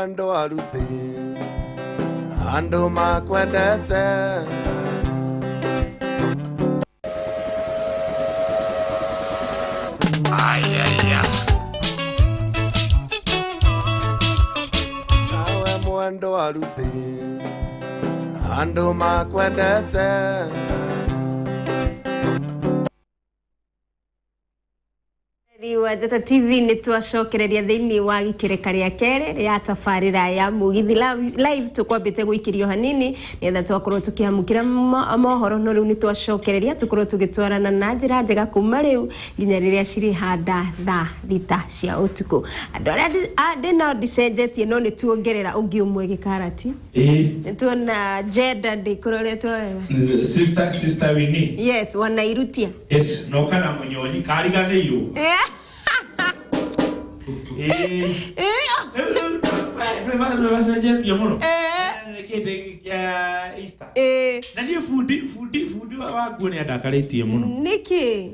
Mwendo wa Lucy, andũ makwendete. Ayaya. Nawe mwendo wa Lucy, andũ makwendete. Wa Njata TV nä twacokereria thä-inä wa gĩkĩrĩka rĩa kerĩ rĩa tabarĩra ya mũgithi live tũkwambĩte gũikĩrio hanini nĩgetha twakorwo tũkĩamũkĩra mohoro no rĩu nĩ twacokereria tũkorwo tũgĩtwarana na njĩra njega kuma rĩu nginya rĩrĩa cirĩhanda thaa thita cia ũtukũ. Andũ arĩa ndĩ no ndicenjetie no nĩ tuongerera ũngĩ ũmwe gĩkarati. Ĩĩ. Nĩ tuona Jenda ndĩkũroretwo wega. Sister Winnie. Yes, wanairutia. Yes, no kana munyonyi kariganĩirwo. Ĩĩ. Ndwĩmacenjetie mũno. Nĩ kĩndĩ kĩa Easter. Na niĩ bundi wa nguo nĩ andakarĩtie mũno. Nĩkĩ?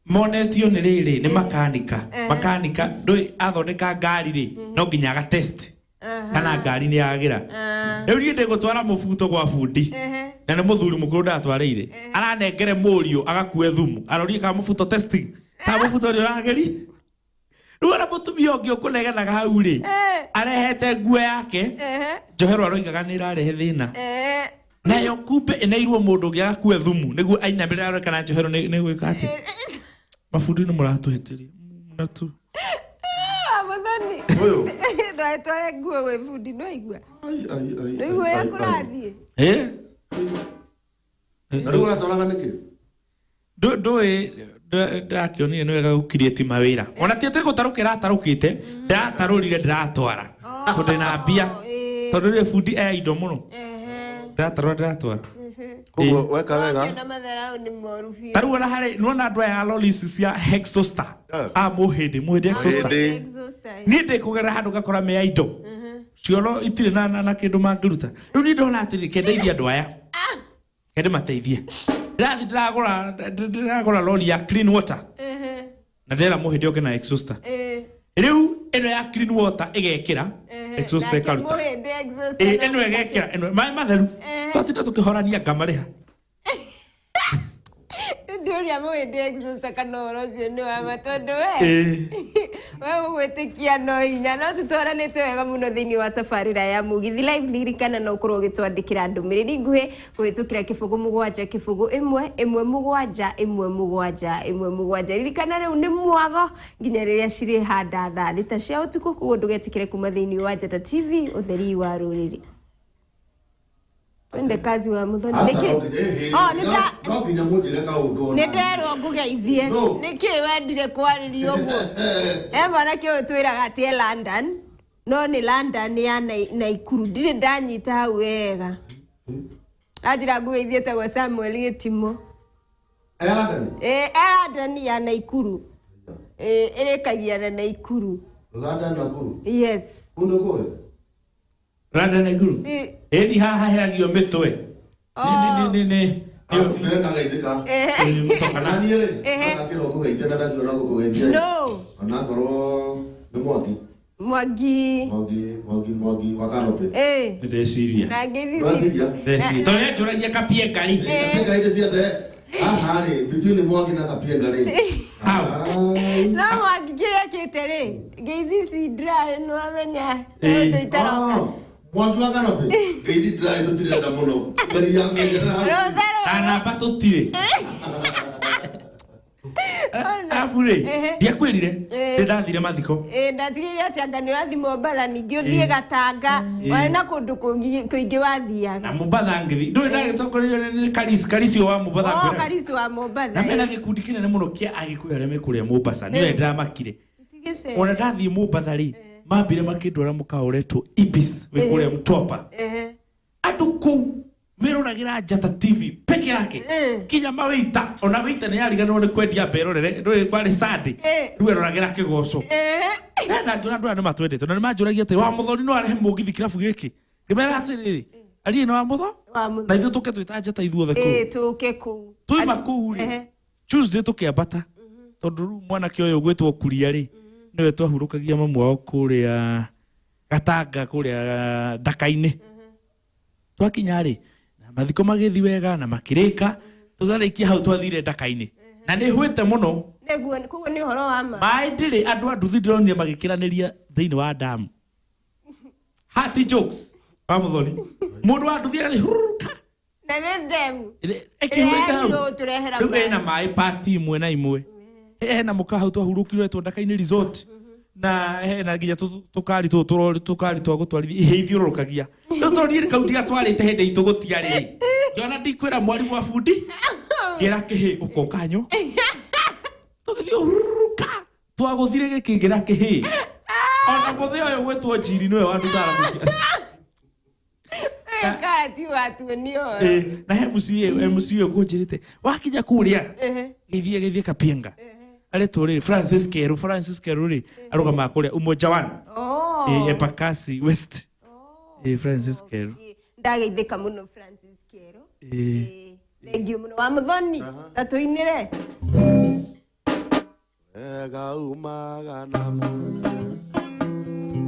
Monetio nĩ rĩrĩ nĩ makanika. Makanika ndũĩ athondeka ngari rĩ no nginya aga test. Kana ngari nĩ yagĩra. Rĩu niĩ ndĩgũtwara mũbuto gwa bundi. Na nĩ mũthuri mũkũrũ ndatwarĩire. Aranengere mũriũ agakue thumu. Arorie kana mũbuto testing. Kana mũbuto nĩ ũragĩri. Rĩu ona mũtumia ũngĩ ũkũnegenaga hau rĩ. Arehete nguo yake. Njoherwo aroigaga nĩ ĩrarehe thĩna. Nayo kumbe ĩneirwo mũndũ ũngĩ agakue thumu nĩguo ainamĩrĩre arore kana njohero nĩ gwĩka atĩa. Mabundi nĩ mũratũhĩtĩria. Mũnatu. Mũthoni. Ũyũ. Ndwatware nguo gwĩ bundi nĩwaigua? Ai, ai, ai, Nĩwaigua ai, ũrĩa ai, ai. kũrathiĩ? Eh? Na rĩu ũratwaraga nĩkĩ? Ndũĩ ndakĩonire nĩ wega gũkirieti mawĩra. Ona ti atĩ gũtarũka ĩratarũkĩte, ndatarũrire ndĩratwara. Tondũ ndĩna mbia. Tondũ rĩ bundi e indo mũno. Ndĩratarũra ndĩratwara. Koguo weka wega. Wakĩona matharau nĩ moru biũ. Ta rĩu ona harĩ nĩwona andũ aya a lori ici cia Hexoster. A mũhĩndĩ Hexoster. Mũhĩndĩ. Exhauster. Niĩ ndĩkũgerera handũ ngakora me indo. Cioro itirĩ na kĩndũ mangĩruta. Rĩu niĩ ndona atĩrĩ kendeithie andũ aya. Kende mateithie. Ndĩrathiĩ ndĩragũra lori ya clean water. Na ndĩrera mũhĩndĩ oke na exhauster. Rĩu ĩno ya clean water ĩgekĩra exhauster ĩkaruta. Mũhĩndĩ exhauster. Ĩno ĩgekĩra ĩno maĩ matheru. Twatinda tũkĩhorania ngamarĩha. Ndĩũria mũhĩndĩ exhauster kana ũhoro ũcio nĩ wa ma tondũ we we ũgwĩtĩkia no hinya no tũtwaranĩte wega mũno thĩinĩ wa tabarĩra ya Mũgithi Live. Ririkana no ũkorwo ũgĩtwandĩkĩra ndũmĩrĩri nguhĩ kũhĩtũkĩra kĩbũgũ mũgwanja kĩbũgũ ĩmwe ĩmwe mũgwanja ĩmwe mũgwanja ĩmwe mũgwanja. Ririkana rĩu nĩ mwago nginya rĩrĩa cirĩhanda thaa thita cia ũtukũ, koguo ndũgetĩkĩre kuma thĩinĩ wa Njata TV ũtheri wa rũrĩrĩ. Twende kazi wa Muthoni. Aca, Nĩkĩ? no nginya- Oh, nĩ nda- no nginya mũnjĩre kaũndũ ona nĩ nderwo ngũgeithie. No. Nĩkĩ wendire kwarĩria ũguo? He mwanake ũyũ twĩraga atĩ e London, no nĩ London ya Naikuru. Ndirĩ ndanyita hau wega. Anjĩra ngũgeithie etagwo Samuel Gĩtimũ. E London? E London ya Naikuru. Ĩrĩkagia na Naikuru. London Nakuru? Yes. Kũu nĩ kũĩ? London Naikuru? Ĩni haha heagio mĩtwe. Nĩ. Ndĩrenda geithĩka. Mũtoka Na niĩ rĩ, ndakĩrwo ngũgeithia na ndakiona gũkũgeithia. No. Onakorwo nĩ Mwangi. Mwangi. Mwangi, Mwangi, Mwangi wa Kanopy. Ndeciria. Na ngeithi ci- Ndeciria. Ndeciria. Tondũ nĩanjũragia kapienga rĩ. Kapienga hĩndĩ ciothe. Haha rĩ, between Mwangi na Kapienga rĩ. Hau. No Mwangi kĩrĩa ekĩte rĩ, ngeithi ici ndĩrahe nĩwamenya ũndũ itaroka. Mwangi wa Kanopy. Ngeithi ndĩrahe tũtirenda mũno. Geria ngeria hau. Rũtha rũrũ. Na namba tũtirĩ. Arabu rĩ, ndiakwĩrire, nĩ ndathire mathiko. Ndatigĩrĩire atĩ anga nĩ ũrathiĩ Mombatha, ningĩ ũthiĩ Gatanga, warĩ na kũndũ kũingĩ wathiaga. Na Mombatha ngĩthiĩ, ndũĩ ndagĩtongoreirio nĩ Karisi, Karisi ũyũ wa Mombatha Oh, ngwĩraga. Karisi wa Mombatha, Na mena gĩkundi kĩnene mũno kĩa Agĩkũyũ arĩa me kũrĩa Mombasa, nĩwe ndĩramakire. Tigĩce. Ona ndathiĩ Mombatha rĩ, mambire makĩndwara mũkawa ũretwo Ibis, wĩ kũrĩa Mtwapa. Andũ kũu meroragĩra Njata TV peke yake. Kinya mawĩita, ona wĩita nĩ yariganĩrwo nĩ kwendia mberorere, ndũĩ kwarĩ Sunday. Rĩu eroragĩra kĩgoco. Na ngĩona andũ aya nĩ matwendete, na nĩ manjũragia atĩrĩ, wa Mũthoni no arehe mũgithi kĩrabu gĩkĩ? Ngĩmera atĩrĩrĩ, ariĩ nĩ wa Mũtho? Wa Mũthoni. Na ithuĩ tũke twĩ ta Njata ithuothe kũu. Tũke kũu. Twaima kũu rĩ, Tuesday tũkĩambata, tondũ rĩu mwanake ũyũ ũgwĩtwo Kuria rĩ, nĩwe twahurũkagia mamu wao kũrĩa Gatanga kũrĩa Ndaka-inĩ. Twakinya rĩ, na mathiko magĩthiĩ wega na makĩrĩka, tũtharĩkia hau twathire Ndaka-inĩ. Na nĩ hwĩte mũno. Nĩguo, koguo nĩ ũhoro wa ma. Maĩ ndĩrĩ andũ a nduthi ndĩronire magĩkĩranĩria thĩinĩ wa damu. Hati jokes. Wa Muthoni. Mũndũ wa nduthi agathiĩ hururuka. Na nĩ ndemu. Ĩkĩhwĩte hau. Ĩrĩa tũrehera Rĩu ĩna maĩ pati imwe na imwe. Hena mũka hau twahurũkirwo etwo Ndaka-inĩ resort. Na hena nginya tũkari tũtũ tũkari twa gũtwarithia ihĩ ithiũrũrũkagia. Rĩu tondũ niĩ kau ndigatwarĩte hĩndĩ itũ gũtiarĩ. Ngĩona ndikwĩra mwarimũ wa bundi. Ngĩra kĩhĩ ũkoka nyo. Tũgĩthiĩ hururuka. Twagũthire gĩkĩngĩra kĩhĩ. Ona mũthĩ ũyũ gwĩtwo njiri nĩwe wandutara mũciĩ. Karati watuonia ũhoro. Na he MCA, MCA ũkũnjĩrĩte wakinya kũrĩa gĩthiĩ gĩthiĩ Kapienga aretwo rĩrĩ Francis Keru. Francis Keru rĩ arũgamaga kũrĩa Umoja One. Oh. Embakasi West. Francis Keru. Ndageithĩka mũno Francis Keru. Thank you mũno wa Muthoni. Ta tũinĩre. Wega umaga na mũciĩ,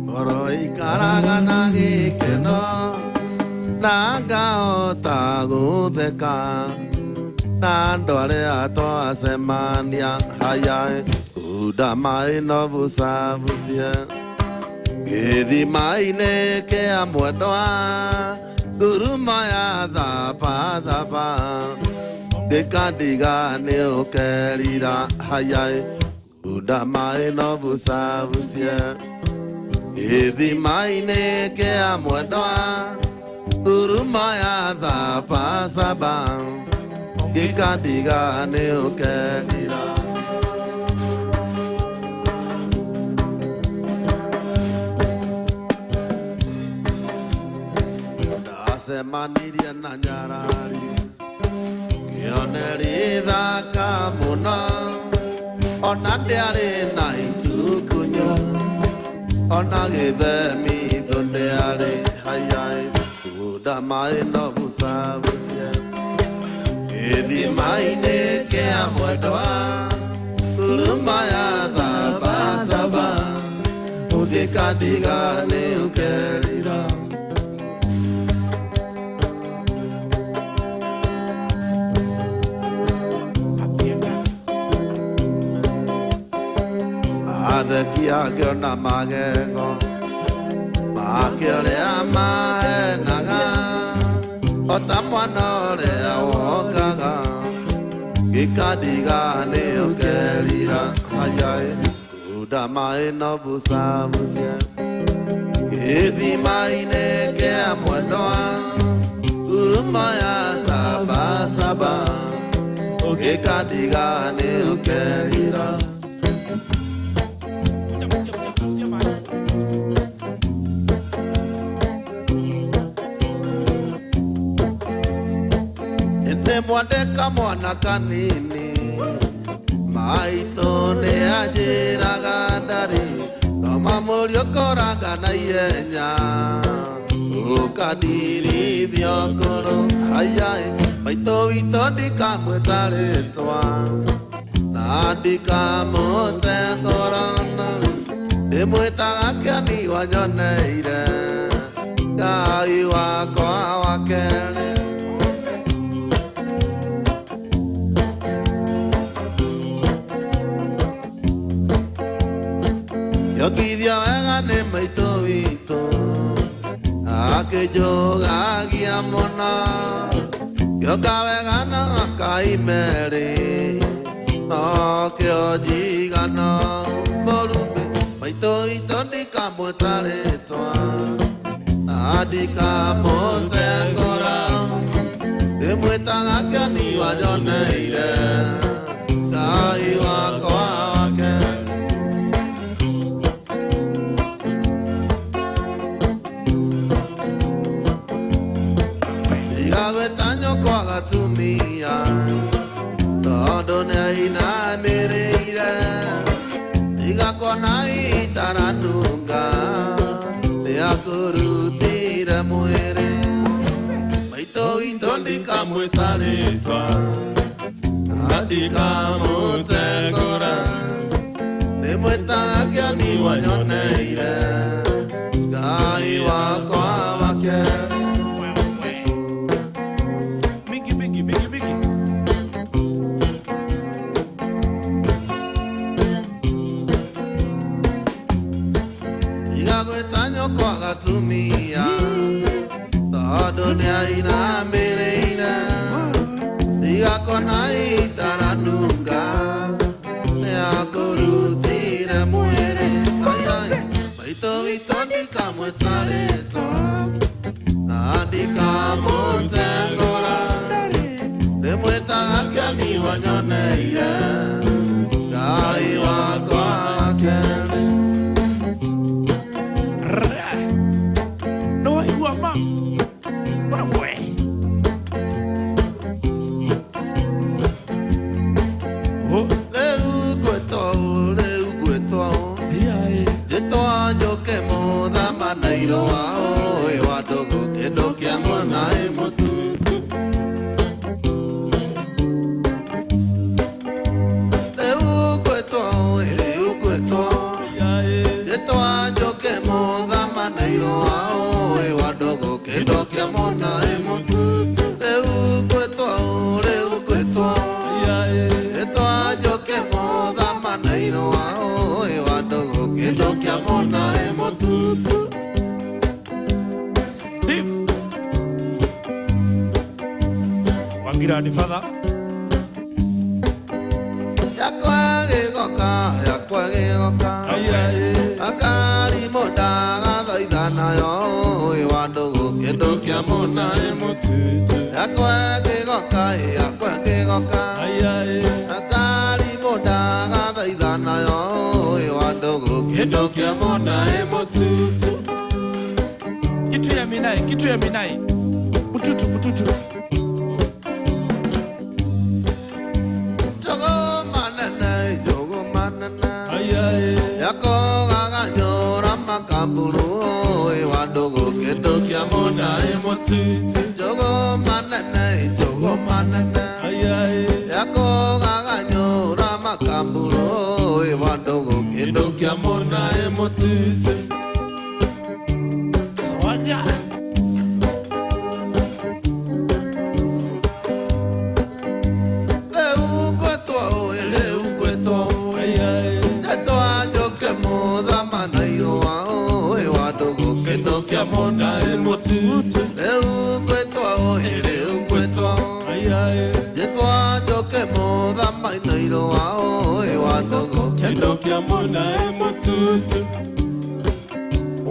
ngoro ikaraga na gĩkeno, na ngahota gũtheka, na andũ arĩa twacemania, haya kunda maĩ no bucabucie. Gĩthima-inĩ kĩa mwendwa, ngurumo ya zabazaba, ndĩkandiga nĩ ũkerira, haya kunda maĩ no bucabucie. Gĩthima-inĩ kĩa mwendwa, ngurumo ya zabazaba, ngĩkandiga nĩ ũkerira. Ndacemanirie na nyarari, kĩoneri thaka mũno, ona ndĩarĩ na itukunyo, ona gĩthemithũ ndĩarĩ, haya kunda maĩ no bucabucie. Gĩthima-inĩ kĩa mwendwa, ngurumo ya zabazaba, ũngĩkandiga nĩ ũkerira. Atheki angĩona magego make ũrĩa mahenaga, o ta mwana ũrĩa wongaga, gĩkandiga nĩ ũkerira, haya kunda maĩ no bucabucie. Gĩthima-inĩ kĩa mwendwa, ngurumo ya zabazaba, ũngĩkandiga nĩ ũkerira. Ĩndĩ mwandĩka mwana kanini, maitũ nĩ anjĩraga ndarĩ, thoma mũriũ kũranga na ihenya, ũkandirithio ngũrũ, haya maitũ witũ ndikamwĩta rĩtwa, na ndikamũte ngoro, ndĩmwĩtaga kĩani wanyoneire, Ngai wakwa wa kerĩ. Yokithia wega nĩ maitũ witũ, akĩnjũgagia mũno, ngĩoka wega na akaimerĩ, nokĩo njigano mũrumĩ, maitũ witũ ndikamwĩta rĩtwa, na ndikamũte ngoro, ndĩmwĩtaga kĩani wanyoneire, Ngai wakwa wa kerĩ. Igagwĩta nyũkwa gatumia, tondũ nĩainamĩrĩire, igakona itaranunga, nĩakũrutire mwĩrĩ. Maitũ witũ ndikamwĩta rĩtwa, na ndikamũte ngoro, ndĩmwĩtaga kĩani wanyoneire, Ngai Wakwa wake. Bigi, bigi, bigi, bigi. Tiga gwĩta nyũkwa gatumia tondũ nĩainamĩrĩire. Tiga kona itaranunga nĩakũrutire mwĩrĩ. Ai, ai, maitũ witũ ndikamwĩtarĩtwo na ndikamũtengũra. Ndĩmwĩtaga kĩoni wanyoneire Ngai wakwa wake. No waigua ma wewe. Oh. Rĩu ngwĩtwo ũũ, rĩu ngwĩtwo ũũ. Yeah. Njĩtwo njũke mũthama na irũa ũĩ wa ndũgũ kĩndũ kĩa mwana ĩ mũtutu. Rĩu ngwĩtwo ũũ, rĩu ngwĩtwo ũũ. Njĩtwo njũke mũthama na irũa ũĩ wa ndũgũ kĩndũ kĩa mwana ĩ mũtutu. Rĩu ngwĩtwo ũũ, rĩu ngwĩtwo ũũ. Njĩtwo njũke mũthama na irũa ũĩ wa ndũgũ kĩndũ kĩa mwana ĩ mũtutu. Steve Wangira ni father. Yakwa gĩgoka, yakwa gĩgoka. Akarimũ ndagathaitha nayo ũĩ wa ndũgũ kĩndũ kĩa mwana ĩ mũtutu. Yakwa gĩgoka, yakwa gĩgoka. Akarimũ ndagathaitha nayo ũĩ wa ndũgũ kĩndũ kĩa mwana ĩ mũtutu. Kitu ya minai, kitu ya minai. Mututu, mututu. Njogo manene, njogo manene. Yakogaga nyora makamburu ũĩ wa ndũgũ kĩndũ kĩa mwana ĩ mũtutu. Njogo manene, njogo manene. Yakogaga nyora makamburu ũĩ wa ndũgũ kĩndũ kĩa mwana ĩ mũtutu. Swaga. Rĩu ngwĩtwo ũĩ, rĩu ngwĩtwo ũĩ. Njĩtwo njũke mũthama na irũa ũĩ wa ndũgũ kĩndũ kĩa mwana ĩ mũtutu. Rĩu ngwĩtwo ũĩ, rĩu ngwĩtwo ũĩ. Njĩtwo njũke mũthama na irũa ũĩ wa ndũgũ kĩndũ kĩa mwana ĩ mũtutu.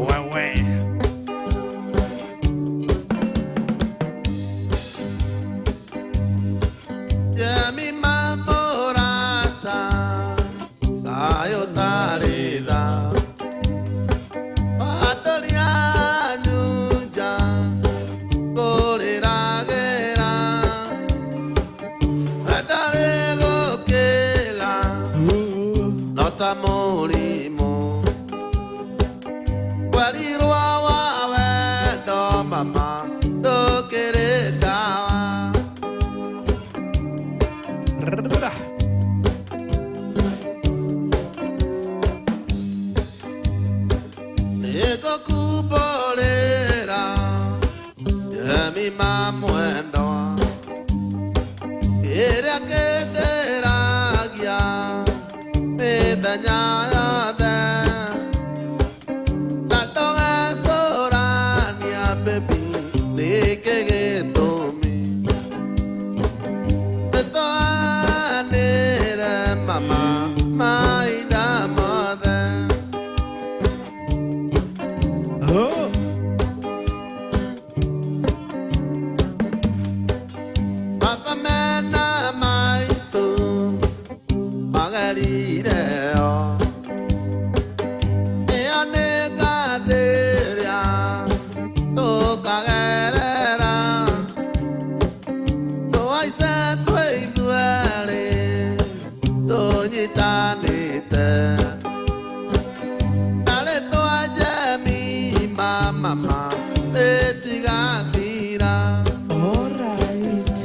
Wewe. Jemima mũrata thayũ tarĩ tha Bandũria nyunja kũrĩragĩra Ndarĩ gũkĩla no ta mũrimũ Werirwo wa wendo mama ndũkĩrĩ ndawa. Rrrra. Nĩngũkumbũrĩra Jemima mwendwa kĩrĩa kĩndĩragia mĩthenya yothe na ndũgecũrania baby nĩkĩ gĩtũmi nĩtwanĩre mama mahinda mothe. Oh. Baba mena maitũ magerire o ĩyo nĩ ngathĩria tũkagerera tũhaice twĩ ithuerĩ tũnyitanĩte na rĩtwa Jemima mama rĩtigathira. All right.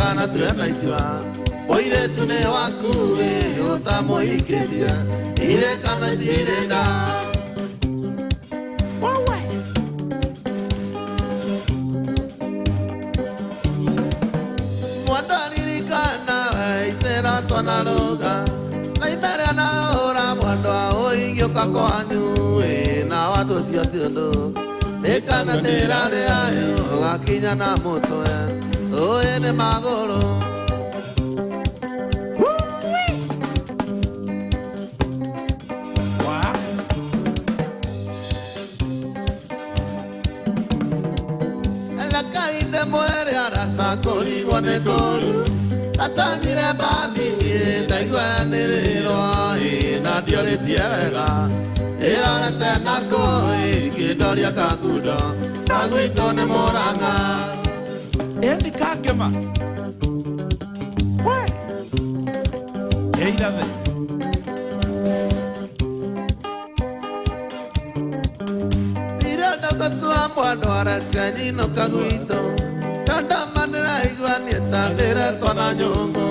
Ndũkanatue na itua mũirĩtu nĩ waku wĩ ũtamũhikĩtie irĩ kana itirĩ nda. Mwandaririkana weitĩra twanaruga na imeria na ũra mwendwa ũingĩũka kwanyu ĩ na wandũ ũcio ti ũndũ nĩkana nĩrarĩayo ũgakinya na mũtwe ũyĩ nĩ magũrũ. Lakainde mwere arasa kũrigwo nĩ kũru atanyire mbathi niĩ ndaigua yanĩrĩrwo ĩ na ndiorĩtie wega ĩrorete na kũ ĩ kĩndoria kangundo na gwitũ nĩ Mũrang'a. Ĩni kangema we ĩirathe Ndirenda gũtua mwendwa reke nyinũka gwitũ tondũ ma ndĩraigua niĩ ta ndĩretwo na nyũngũ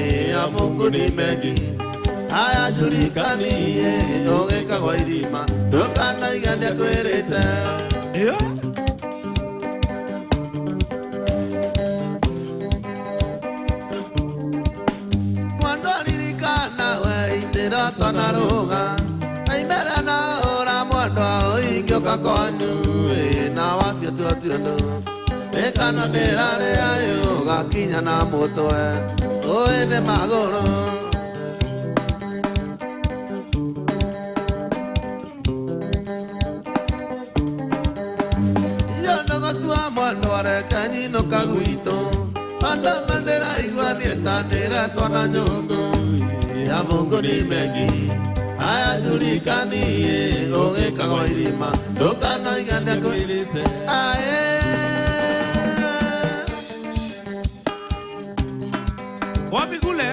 ĩ ya Mungu ni mengi hayajulikani ĩ ũgĩkagwo irima ndũkanaiga nĩakwĩrĩte. Ĩyo Mwendwa ririkana weitĩra twanaruga na imera na ũra mwendwa ũingĩũka kwanyu ĩ na wacio tua ti ũndũ nĩkana nĩrarĩayo ũgakinya na mũtwe ũyĩ nĩ magũrũ. Iyo ndũgũtua mwendwa reke nyinũka gwitũ tondũ ma ndĩraigua niĩ ta ndĩretwo na nyũngũ ya Mungu ni mengi hayajulikani ĩ ũgĩkagwo irima ndũkanaiga nĩakwĩrĩte aĩ. Wapi kule?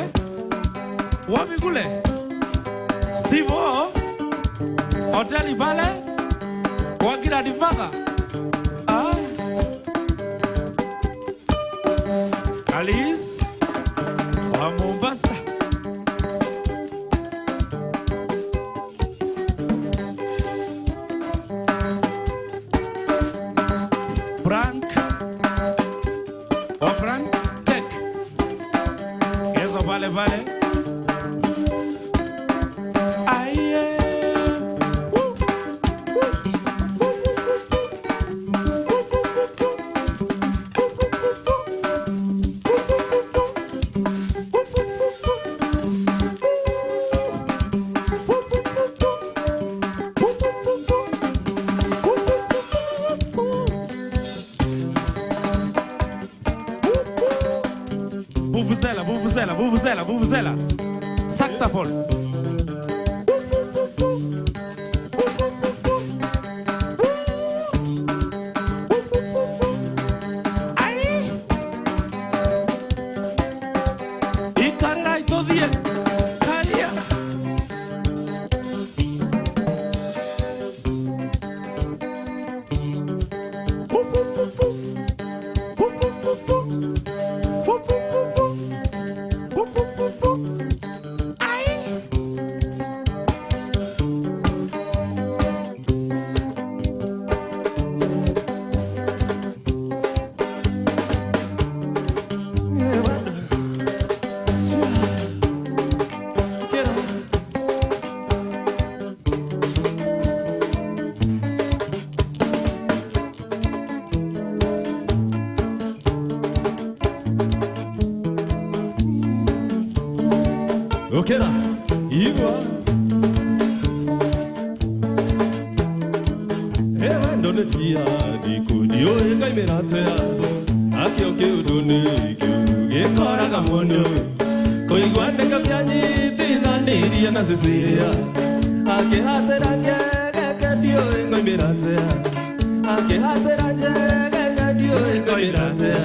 Wapi kule? Steve O hoteli pale kwa grandfather. Ah. Alice wa Mombasa. Frank wa Frank Tech. Yeso pale pale. Aye. Woo, woo, woo, woo, woo, woo, woo, woo, woo, woo. Vuvuzela, vuvuzela, vuvuzela, vuvuzela. Saxophone. Ai! Ikarĩra itũthiĩ. Karia. Ai! Okera, igwa. Ewe ndone tia ndikundio ĩkaimĩra akĩo kĩũndũ nĩ kĩũru gĩkoraga mũndũ kũigua nĩkĩo kĩanyitithanirie na Cecilia akĩhatĩra njegeke ndiũĩ ngoimĩra atĩa akĩhatĩra njegeke ndiũĩ ngoimĩra atĩa.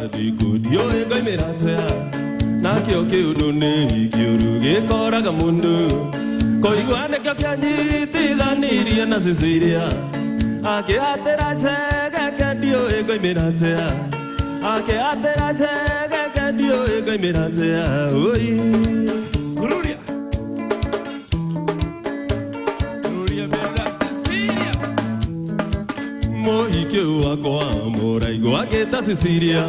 Ndikundio ĩngoimĩra atĩa nakĩo kĩũndũ nĩ kĩũru gĩkoraga mũndũ Koigua nĩkĩo kĩanyitithanirie na Cecilia akĩhatĩra chegeke ndiũĩ ngoimĩra atĩa akĩhatĩra chegeke ndiũĩ ngoimĩra atĩa oi Kururia. Kururia mbere Cecilia. Mũhiki wakwa mũraigu akĩta Cecilia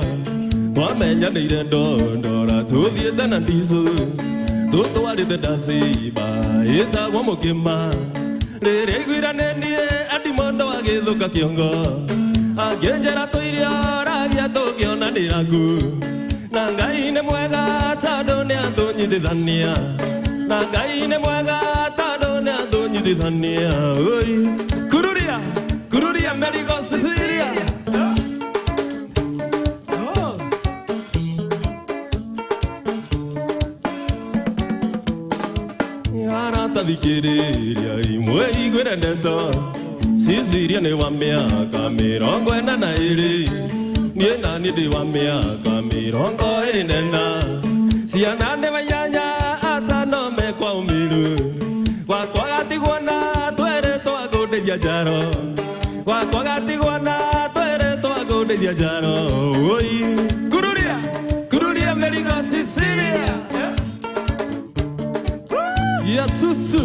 twamenyanĩire ndondora tũthiĩte na ndicũ tũtwarĩte ndaciba ĩtagwo mũkĩma rĩrĩa aiguire nĩ niĩ andimondo agĩthũka kĩongo akĩnjĩra tũirio ragia tũkĩonanĩra ku na Ngai nĩ mwega tondũ nĩ atũnyitithania na Ngai nĩ mwega tondũ nĩ atũnyitithania oi kururia kururia merigo Cecilia. Oh. Aratathikĩrĩria imwe iguĩre ndeto Cecilia nĩ wa mĩaka 42 niĩ na niĩ ndĩ wa mĩaka 24 ciana nĩ wainyanya atano me kwa ũmĩru gwakwa gatigwo na twĩrĩ twakũndĩria njaro gwakwa gatigwo na twĩrĩ twakũndĩria njaro oi kururia kururia mĩrigo Cecilia ya tutu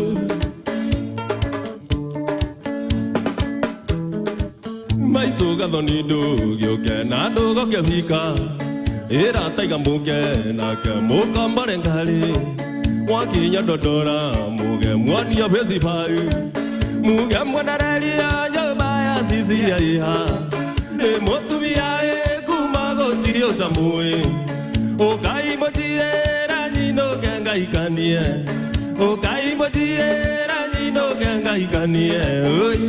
maitũ gathoni ndũgĩũke na ndũgoke hika ĩrataiga mũke nake mũkombore ngari mwakinya ndondora muge mwonia becibai muge mwenereria nyũmba ya Cecilia iha nĩ mũtumia ĩ kuma gũtirĩ ũtamũĩ ũkai mũnjirĩra nyinũke ngaikanie ũkai mũnjirĩra nyinũke ngaikanie oi.